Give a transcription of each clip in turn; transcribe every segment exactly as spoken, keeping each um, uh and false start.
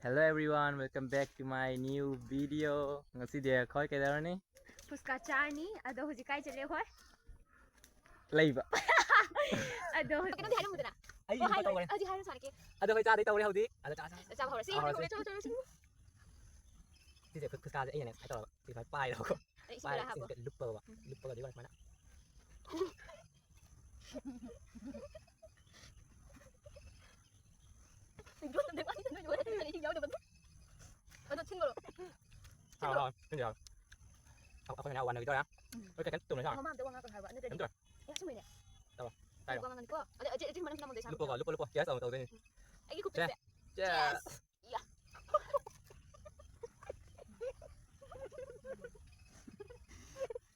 Hello everyone, welcome back to my new video. ꯉꯁꯤꯗꯤ ꯑꯩꯈꯣꯏ ꯀꯩꯗꯧꯔꯅꯤ? ꯐꯨꯁꯀꯥ ꯆꯥꯔꯅꯤ꯫ ꯑꯗꯣ ꯍꯧꯖꯤꯛ ꯀꯥꯏ ꯆꯠꯂꯦ ꯑꯩꯈꯣꯏ? ꯂꯩꯕ꯫ ꯑꯗꯣ ꯍꯧꯖꯤꯛ ꯅꯪꯗꯤ ꯍꯥꯏꯔꯝꯃꯨꯗꯅ꯫ ꯑꯩ ꯑꯣ, ꯂꯨꯄꯥ ꯍꯥꯏꯔꯣ꯫ ꯇꯧꯈ꯭ꯔꯦ꯫ ꯍꯧꯖꯤꯛ ꯍꯥꯏꯔꯣ ꯁꯥꯔꯛꯀꯦ꯫ ꯑꯗꯣ ꯑꯩꯈꯣꯏ ꯆꯥꯗꯩ ꯇꯧꯔꯦ ꯍꯧꯖꯤꯛ꯫ ꯑꯗꯣ ꯆꯥ ꯆꯥ꯫ ꯆꯥꯕ ꯍꯧꯔꯁꯤ꯫ ꯆꯥꯕ ꯍꯧꯔꯁꯤ꯫ ꯆꯥꯕ ꯍꯧꯔꯁꯤ꯫ ꯁꯤꯁꯦ ꯈꯨꯠ ꯈꯨꯠꯁꯥꯁꯦ ꯑꯩꯅꯅꯦ ꯁꯨꯃꯥꯏꯅ ꯇꯧꯔꯒ ꯁꯤ ꯁꯨꯃꯥꯏꯅ ꯄꯥꯏꯔꯦꯕꯀꯣ꯫ ꯑꯩ ꯁꯤ ꯄꯥꯏꯔꯦ ꯂꯣꯏꯔ ꯍꯥꯞꯄꯣ꯫ ꯁꯤꯁꯦ ꯂꯨꯞꯄꯒ ꯂꯨꯞꯄꯒ ꯑꯗꯨꯒ ꯁꯨꯃꯥꯏꯅ꯫ ꯑꯗꯣ ꯊꯤꯟꯕꯔꯣ? ꯍꯥꯎ ꯍꯥꯎ ꯊꯤꯟꯖꯤ ꯍꯥꯎ꯫ ꯑꯩꯈꯣꯏ ꯃꯌꯥꯝ ꯋꯥꯟꯅꯈꯤꯗꯣꯔꯦ꯫ ꯑꯩꯈꯣꯏ ꯀꯩꯀꯩ ꯇꯧꯅꯣꯏ ꯁꯥ꯫ ꯃꯃꯥꯡꯗ ꯋꯥ ꯉꯥꯡꯀꯅꯨ ꯍꯥꯏꯕ ꯅꯠꯇ꯭ꯔꯗꯤ꯫ ꯀꯩꯝ ꯇꯧꯔꯣꯏ꯫ ꯑꯦ ꯑꯁꯦꯡꯕꯩꯅꯦ꯫ ꯇꯧꯔꯣ꯫ ꯇꯥꯏꯔꯣ꯫ ꯋꯥ ꯉꯥꯡꯒꯅꯤꯀꯣ꯫ ꯑꯗ ꯑꯗꯨ ꯑꯗꯨ ꯃꯅꯨꯡꯗ ꯅꯝꯃꯣ ꯏꯁꯥ꯫ ꯂꯨꯞꯄꯣꯀꯣ ꯂꯨꯞꯄꯣ ꯂꯨꯞꯄꯣ ꯆꯦꯁ ꯑꯃꯨꯛ ꯇꯧꯗꯣꯏꯅꯤ꯫ ꯑꯩꯒꯤ ꯆꯦꯁ꯫ ꯈꯨꯠꯄꯤꯛꯁꯦ꯫ ꯆꯦꯁ꯫ ꯌꯥ꯫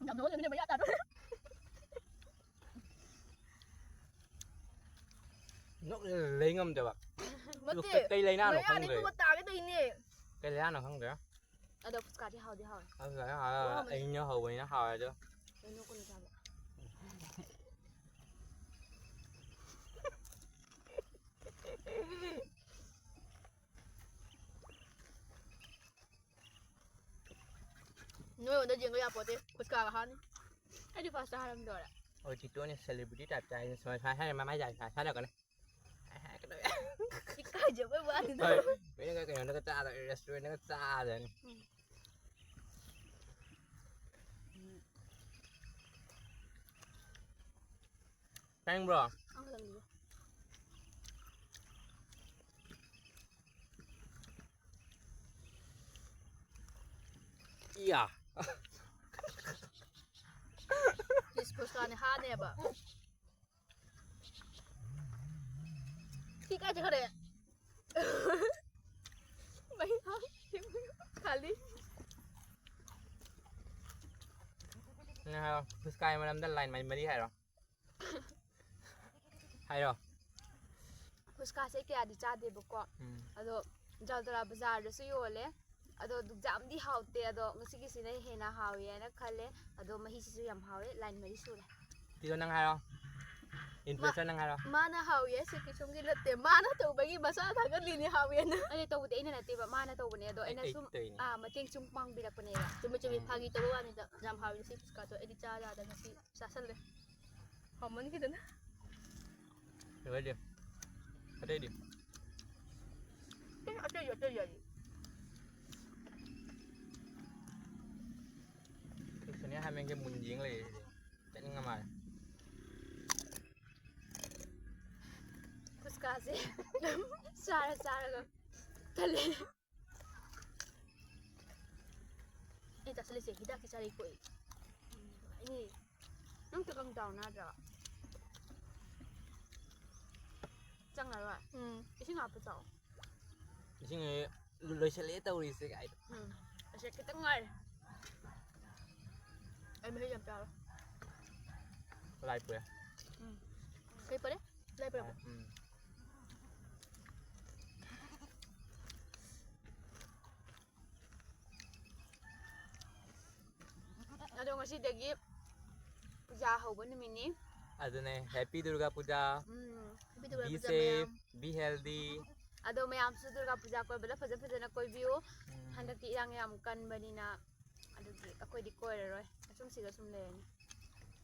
ꯌꯥꯝ ꯅꯣꯛꯍꯜꯂꯦ ꯃꯌꯥ ꯇꯥꯗꯣꯔꯦ꯫ ꯅꯣꯛ ꯂꯩ ꯉꯝꯗꯦꯕ꯫ ꯅꯠꯇꯦ꯫ ꯀꯩ ꯂꯩꯅꯥꯅꯣ ꯃꯌꯥꯗꯤ ꯈꯪꯗ꯭ꯔꯦ꯫ ꯇꯨꯒ ꯇꯥꯒꯦ ꯇꯧꯔꯤꯅꯦ꯫ ꯀꯩ ꯂꯩꯅꯥꯅꯣ ꯈꯪꯗ꯭ꯔꯦ꯫ ꯑꯗꯣ ꯐꯨꯁꯀꯥꯗꯤ ꯍꯥꯎꯗꯤ ꯍꯥꯎꯋꯦ꯫ ꯑꯗꯨ ꯑꯩꯅ ꯍꯧꯕꯅꯤꯅ ꯍꯥꯎꯋꯦ ꯑꯗꯣ꯫ ꯀꯩꯅꯣ ꯀꯩꯅꯣ ꯆꯥꯕ꯫ ꯅꯣꯏꯉꯣꯟꯗ ꯌꯦꯡꯕ ꯌꯥꯄꯣꯠꯇꯦ꯫ ꯐꯨꯁꯀꯥꯒ ꯍꯥꯔꯅꯤ꯫ ꯑꯩꯗꯤ ꯐꯥꯔꯁꯇ ꯍꯥꯔꯝꯗꯣꯔꯦ꯫ ꯍꯣꯏ ꯇꯤꯇꯣꯅꯤ ꯁꯦꯂꯤꯕ꯭ꯔꯤꯇꯤ ꯇꯥꯏꯞꯇ ꯍꯥꯏꯅ ꯁꯨꯃꯥꯏꯅ ꯍꯥꯏ ꯍꯥꯏꯔ ꯃꯃꯥꯏ ꯌꯥꯏ ꯍꯥꯏꯔꯛꯀꯅꯤ꯫ ꯏꯀꯥꯏꯖꯕꯩ ꯋꯥꯅꯤꯗ꯫ ꯍꯣꯏ꯫ ꯃꯤꯅꯒ ꯀꯩꯅꯣꯗꯒ ꯆꯥꯗ ꯔꯦꯁꯇꯨꯔꯦꯟꯗꯒ ꯆꯥꯗꯅꯤ꯫ ꯎꯝ꯫ ꯆꯥꯅꯤꯡꯕ꯭ꯔꯣ? ꯑꯪ ꯈꯇꯪꯗꯨꯕꯨ꯫ ꯏꯌꯥ꯫ ꯀꯤꯁ ꯐꯨꯁꯀꯥꯅꯦ ꯍꯥꯅꯦꯕ꯫ ꯁꯤ ꯀꯥꯏ ꯆꯠꯈ꯭ꯔꯦ? ꯃꯩ ꯈꯥꯂꯤ꯫ ꯅꯪ ꯍꯥꯏꯔꯣ, ꯐꯨꯁꯀꯥꯒꯤ ꯃꯔꯝꯗ ꯂꯥꯏꯟ ꯃꯔꯤ ꯍꯥꯏꯔꯣ꯫ ꯍꯥꯏꯔꯣ꯫ ꯐꯨꯁꯀꯥꯁꯦ ꯀꯌꯥꯗꯤ ꯆꯥꯗꯦꯕꯀꯣ꯫ ꯎꯝ꯫ ꯑꯗꯣ ꯖꯥꯎꯇꯔꯥ ꯕꯖꯥꯔꯗꯁꯨ ꯌꯣꯜꯂꯦ꯫ ꯑꯗꯣ ꯌꯥꯝꯗꯤ ꯍꯥꯎꯇꯦ꯫ ꯑꯗꯣ ꯉꯁꯤꯒꯤꯁꯤꯅ ꯍꯦꯟꯅ ꯍꯥꯎꯋꯦ ꯍꯥꯏꯅ ꯈꯜꯂꯦ꯫ ꯑꯗꯣ ꯃꯍꯤꯁꯤꯁꯨ ꯌꯥꯝ ꯍꯥꯎꯋꯦ꯫ ꯂꯥꯏꯟ ꯃꯔꯤ ꯁꯨꯔꯦ꯫ ꯇꯤꯇꯣ ꯅꯪ ꯍꯥꯏꯔꯣ꯫ Influencer ꯅꯪ ꯍꯥꯏꯔꯣ꯫ ꯃꯥꯅ ꯍꯥꯎꯋꯦ ꯍꯥꯏꯁꯦ ꯀꯩꯁꯨꯝꯒꯤ ꯅꯠꯇꯦ꯫ ꯃꯥꯅ ꯇꯧꯕꯒꯤ ꯃꯁꯥ ꯊꯥꯒꯠꯂꯤꯅꯦ ꯍꯥꯎꯋꯦꯅ꯫ ꯑꯗꯨ ꯇꯧꯕꯗꯤ ꯑꯩꯅ ꯅꯠꯇꯦꯕ, ꯃꯥꯅ ꯇꯧꯕꯅꯦ꯫ ꯑꯗꯣ ꯑꯩꯅ ꯑꯩ ꯁꯨꯝ, ꯇꯧꯔꯤꯅꯦ꯫ ꯑꯥ, ꯃꯇꯦꯡ ꯁꯨꯝ ꯄꯥꯡꯕꯤꯔꯛꯄꯅꯦꯕ꯫ ꯆꯨꯝꯃꯦ, ꯆꯨꯝꯃꯦ꯫ ꯎꯝ꯫ ꯐꯥꯒꯤ ꯇꯧꯕ ꯋꯥꯅꯤꯗ꯫ ꯌꯥꯝ ꯍꯥꯎꯋꯦ ꯁꯤ ꯐꯨꯆꯀꯥꯗꯣ꯫ ꯑꯩꯗꯤ ꯆꯥ ꯌꯥꯗ ꯉꯁꯤ ꯆꯥꯁꯜꯂꯦ꯫ ꯍꯥꯎꯃꯟꯈꯤꯗꯅ꯫ ꯂꯣꯏꯔꯦ꯫ ꯑꯇꯩꯗꯤ? ꯑꯦ, ꯑꯇꯩ, ꯑꯇꯩ ꯌꯥꯏꯌꯦ꯫ ꯁꯣꯅꯤꯌꯥ ꯍꯥꯃꯦꯡꯁꯦ ꯃꯨꯟ ꯌꯦꯡ ꯂꯩꯔꯦ ꯁꯤꯗꯤ꯫ ꯆꯠꯅꯤꯡꯉ ꯃꯥꯜꯂꯦ꯫ ꯐꯨꯆꯀꯥꯁꯦ ꯆꯥꯔ ꯆꯥꯔꯒ ꯇꯜꯂꯦ꯫ ꯑꯩ ꯆꯥꯁꯤꯜꯂꯤꯁꯦ ꯍꯤꯗꯥꯛꯀꯤ ꯆꯥꯔꯤ ꯀꯣꯛꯏ꯫ ꯎꯝ, ꯑꯩ ꯅꯪ ꯇꯨ ꯀꯪ ꯇꯥꯎ ꯅꯠꯇ꯭ꯔꯣ? ꯆꯪꯉꯔꯣꯏ꯫ ꯎꯝ꯫ ꯏꯁꯤꯡ ꯍꯥꯞꯄ ꯆꯥꯎ꯫ ꯏꯁꯤꯡ ꯂꯣꯏꯁꯤꯜꯂꯛꯑꯦ ꯇꯧꯔꯤꯁꯦ ꯀꯥꯏꯗ꯫ ꯎꯝ꯫ ꯑꯁꯤ ꯈꯤꯇꯪ ꯉꯥꯏꯔꯦ꯫ ꯑꯩ ꯃꯍꯤ ꯌꯥꯝ ꯆꯥꯔꯣꯏ꯫ ꯂꯥꯏ ꯄꯨꯔꯦ꯫ ꯎꯝ꯫ ꯀꯩ ꯄꯨꯔꯦ? ꯂꯥꯏ ꯄꯨꯔꯛꯄ꯫ ꯎꯝ꯫ ꯑꯗꯣ ꯉꯁꯤꯗꯒꯤ ꯄꯨꯖꯥ ꯍꯧꯕ ꯅꯨꯃꯤꯠꯅꯤ꯫ ꯑꯗꯨꯅꯦ, Happy Durga Puja꯫ Um, Happy Durga Be Puja safe, ꯃꯌꯥꯝ꯫ Be healthy꯫ ꯑꯗꯣ ꯃꯌꯥꯝꯁꯨ ꯗꯨꯔꯒꯥ ꯄꯨꯖꯥ ꯀꯣꯏꯕꯗ ꯐꯖ ꯐꯖꯅ ꯀꯣꯏꯕꯤꯌꯨ꯫ ꯎꯝ꯫ ꯍꯟꯗꯛꯇꯤ ꯏꯔꯥꯡ ꯌꯥꯝ ꯀꯟꯕꯅꯤꯅ ꯑꯗꯨꯒꯤ ꯑꯩꯈꯣꯏꯗꯤ ꯀꯣꯏꯔꯔꯣꯏ꯫ ꯑꯁꯨꯝ ꯁꯤꯗ ꯁꯨꯝ ꯂꯩꯔꯅꯤ꯫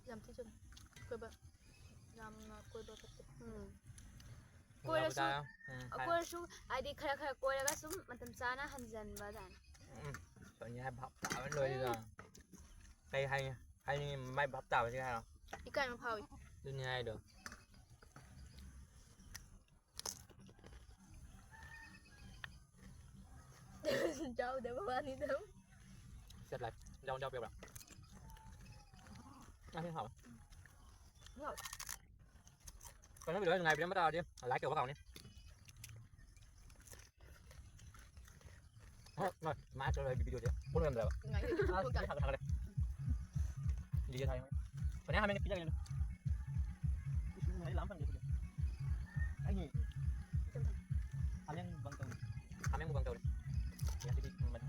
ꯌꯥꯝ ꯊꯤ ꯆꯨꯝꯃꯦ꯫ ꯀꯣꯏꯕ ꯌꯥꯝꯅ ꯀꯣꯏꯕ ꯐꯠꯇꯦ꯫ ꯎꯝ꯫ ꯀꯣꯏꯔꯁꯨ, ꯎꯝ, ꯍꯥꯏ꯫ ꯀꯣꯏꯔꯁꯨ ꯍꯥꯏꯗꯤ ꯈꯔ ꯈꯔ ꯀꯣꯏꯔꯒ ꯁꯨꯝ ꯃꯇꯝ ꯆꯥꯅ ꯍꯟꯖꯟꯕ ꯑꯗꯥꯏꯅ꯫ ꯎꯝ, ꯁꯣꯅꯤꯌꯥ ꯚꯥꯞ ꯇꯥꯕ ꯂꯣꯏꯔꯦꯗ꯫ ꯎꯝ꯫ ꯀꯩ ꯍꯥꯏ-, ꯍꯥꯏꯅꯤꯡꯉꯤ ꯃꯥꯏ ꯚꯥꯞ ꯇꯥꯕꯁꯤꯒ ꯍꯥꯏꯔꯣ? ꯏꯀꯥꯏꯕ ꯐꯥꯎꯏ꯫ ꯑꯗꯨꯅꯤ ꯍꯥꯏꯗꯣ꯫ ꯆꯥꯎꯗꯕ ꯋꯥꯅꯤꯗ꯫ ꯁꯦ ꯂꯥꯏ, ꯌꯥꯎ, ꯌꯥꯎ, ꯄꯤꯌꯨꯔꯥ? ꯑꯁꯤ ꯍꯥꯎꯋꯦ꯫ ꯍꯥꯎꯋꯦ꯫ ꯀꯩꯅꯣ video ꯅꯨꯡꯉꯥꯏꯕꯤꯔꯝꯕ ꯇꯥꯔꯗꯤ like ꯇꯧꯕ ꯀꯥꯎꯅꯤ꯫ ꯍꯣꯏ, ꯍꯣꯏ, ꯃꯥ ꯆꯠꯂꯣ ꯑꯩꯒꯤ video ꯁꯦ ꯐꯣꯟ ꯑꯣꯏꯔꯝꯗ꯭ꯔꯕ꯫ ꯅꯨꯡꯉꯥꯏꯌꯦ꯫ ꯑꯁ, ꯊꯥꯒꯠꯂꯦ, ꯊꯥꯒꯠꯂꯦ꯫ Video ꯊꯥꯒꯠꯂꯦ꯫ ꯐꯅꯌꯥꯝ ꯍꯥꯃꯦꯡ ꯄꯤꯖꯒꯦ ꯑꯗꯨ꯫ ꯏꯁ, ꯅꯨꯡꯉꯥꯏ, ꯂꯥꯝ ꯐꯪꯗꯦ ꯑꯗꯨꯗꯤ꯫ ꯑꯩꯒꯤ ꯍꯥꯃꯦꯡ ꯃꯨꯛꯕꯥꯡ ꯇꯧꯔꯤ꯫ ꯍꯥꯃꯦꯡ ꯃꯨꯛꯕꯥꯡ ꯇꯧꯔꯤ꯫ ꯉꯁꯤꯗꯤ ꯃꯗꯨ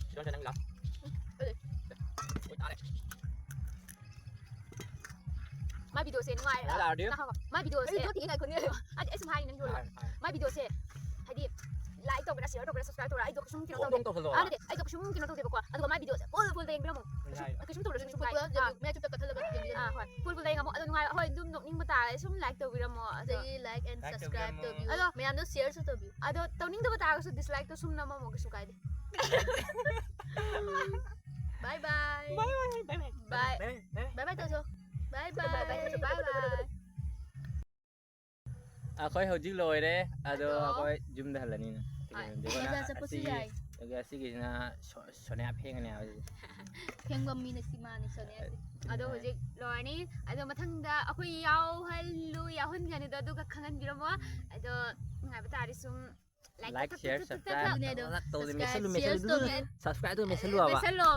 ꯁꯤꯗꯣꯟꯁꯦ ꯅꯪ ꯂꯥꯎ꯫ ꯎꯝ, ꯍꯣꯏ, ꯇꯥꯔꯦ꯫ ꯁꯦ ꯅꯨꯡꯉꯥꯏꯔꯦ꯫ ꯂꯥꯛꯑꯗꯤ? ꯉꯥꯏꯈꯣ, ꯃꯥꯏ ꯚꯤꯗꯤꯑꯣꯁꯦ ꯑꯩ ꯌꯣꯠꯇꯤ ꯉꯥꯏꯈꯣꯅꯦ꯫ ꯑꯗꯤ ꯑꯩ ꯁꯨꯝ ꯍꯥꯏꯒꯦ ꯅꯪ ꯌꯣꯜꯂꯣ꯫ ꯍꯥꯏ, ꯍꯥꯏ꯫ ꯃꯥꯏ ꯚꯤꯗꯤꯑꯣꯁꯦ ꯍꯥꯏꯗꯤ ꯂꯥꯏꯛ ꯇꯧꯒꯦꯔꯥ ꯁꯤꯌꯔ ꯇꯧꯒꯦꯔꯥ ꯁꯕꯁꯀ꯭ꯔꯥꯏꯕ ꯇꯧꯒꯦꯔꯥ ꯑꯩꯗꯣ ꯀꯩꯁꯨꯝ ꯀꯩꯅꯣ ꯊꯣꯛ ꯇꯧꯗꯦ꯫ ꯊꯣꯛ ꯇꯧꯁꯜꯂꯣ꯫ ꯑꯥ, ꯅꯠꯇꯦ, ꯑꯩꯗꯣ ꯀꯩꯁꯨꯝ ꯀꯩꯅꯣ ꯇꯧꯗꯦꯕꯀꯣ꯫ ꯑꯗꯨꯒ ꯃꯥꯏ ꯚꯤꯗꯤꯑꯣꯁꯦ ꯐꯨꯜ ꯐꯨꯜꯗ ꯌꯦꯡꯕꯤꯔꯝꯃꯣ꯫ ꯍꯥꯏ, ꯍꯥꯏ꯫ ꯀꯩꯁꯨꯝ ꯇꯧꯗ꯭ꯔꯁꯨ ꯀꯩꯁꯨꯝ ꯐꯨꯜ ꯂꯥꯏꯛ, ꯐꯨꯜ ꯑꯥ꯫ ꯌꯦꯡꯕꯤꯔꯝꯃꯣ꯫ ꯃꯌꯥꯏ ꯆꯨꯞꯇ ꯀꯠꯊꯠꯂꯒ ꯌꯦꯡꯕꯤꯔꯝꯃꯣ꯫ ꯑꯥ, ꯍꯣꯏ, ꯐꯨꯜ ꯐꯨꯜꯗ ꯌꯦꯡꯉꯝꯃꯣ꯫ ꯑꯗꯣ ꯅꯨꯡꯉꯥꯏ, ꯍꯣꯏ, ꯑꯗꯨꯝ ꯅꯣꯛꯅꯤꯡꯕ ꯇꯥꯔꯦ, ꯁꯨꯝ ꯂꯥꯏꯛ ꯇꯧꯕꯤꯔꯝꯃꯣ꯫ ꯑꯗꯣ ꯑꯗꯒꯤ ꯂꯥꯏꯛ ꯑꯦꯟ ꯂꯥꯏꯛ ꯁꯕꯁꯀ꯭ꯔꯥꯏꯕ ꯇꯧꯕꯤꯔꯝꯃꯣ꯫ ꯇꯧꯕꯤꯌꯨ꯫ ꯑꯗꯣ ꯃꯌꯥꯝꯗꯣ ꯁꯤꯌꯔꯁꯨ ꯇꯧꯕꯤꯌꯨ꯫ ꯑꯗꯣ ꯇꯧꯅꯤꯡꯗꯕ ꯇꯥꯔꯒꯁꯨ ꯗꯤꯁꯂꯥꯏꯛꯇꯣ ꯁꯨꯝ ꯅꯝꯃꯝꯃꯣ, ꯀꯩꯁꯨ ꯀꯥꯏꯗꯦ꯫ ꯕꯥꯏ ꯕꯥꯏ꯫ ꯕꯥꯏ ꯕꯥꯏ, ꯕꯥꯏ ꯕꯥꯏ꯫ ꯕꯥꯏ꯫ ꯕꯥꯏ ꯕꯥꯏ꯫ ꯕꯥꯏ ꯕꯥꯏ ꯇꯧꯁꯣ꯫ ꯕꯥꯏ ꯕꯥꯏ꯫ ꯕꯥꯏ ꯕꯥꯏ ꯇꯧꯁꯣ, ꯕꯥꯏ ꯕꯥꯏ꯫ ꯑꯩꯈꯣꯏ ꯍꯧꯖꯤꯛ ꯂꯣꯏꯔꯦ, ꯑꯗꯣ ꯑꯗꯣ ꯑꯩꯈꯣꯏ ꯌꯨꯝꯗ ꯍꯜꯂꯅꯤꯅ꯫ ꯍꯣꯏ꯫ ꯑꯗꯨꯒ ꯕꯖꯥꯔ ꯆꯠꯄꯁꯨ ꯑꯁꯤꯒꯤ, ꯌꯥꯏ꯫ ꯑꯗꯨꯒ ꯑꯁꯤꯒꯤꯁꯤꯅ ꯁꯣ-, ꯁꯣꯅꯤꯌꯥ ꯐꯦꯡꯉꯅꯤ ꯍꯥꯏꯕꯁꯦ꯫ ꯐꯦꯡꯕ ꯃꯤꯅ ꯁꯤ ꯃꯥꯅꯤ, ꯁꯣꯅꯤꯌꯥꯁꯦ꯫ ꯑꯗꯣ ꯍꯧꯖꯤꯛ ꯂꯣꯏꯔꯅꯤ꯫ ꯑꯗꯣ ꯃꯊꯪꯗ ꯑꯩꯈꯣꯏ ꯌꯥꯎꯍꯜꯂꯨ, ꯌꯥꯎꯍꯟꯒꯅꯤꯗꯣ, ꯑꯗꯨꯒ ꯈꯪꯍꯟꯕꯤꯔꯝꯃꯣ꯫ ꯑꯗꯣ ꯅꯨꯡꯉꯥꯏꯕ ꯇꯥꯔꯗꯤ ꯁꯨꯝ ꯂꯥꯏꯛ ꯂꯥꯏꯛ, ꯇꯛ ꯇꯛ ꯁꯤꯌꯔ, ꯇꯛ ꯇꯛ ꯇꯛ ꯁꯕꯁꯀ꯭ꯔꯥꯏꯕ ꯇꯛ꯫ ꯑꯗꯨꯅꯦ ꯑꯗꯣ꯫ ꯇꯧꯗꯦ, ꯁꯕꯁꯀ꯭ꯔꯥꯏꯕ, ꯃꯦꯠꯁꯜꯂꯨ, ꯁꯤꯌꯔꯁ ꯃꯦꯠꯁꯜꯂꯨ꯫ ꯇꯧꯕꯤꯌꯨ꯫ ꯁꯕꯁꯀ꯭ꯔꯥꯏꯕ ꯇꯧ, ꯃꯦꯠꯁꯜꯂꯨ ꯍꯥꯏꯕ꯫ ꯃꯦꯠꯁꯜꯂꯣ꯫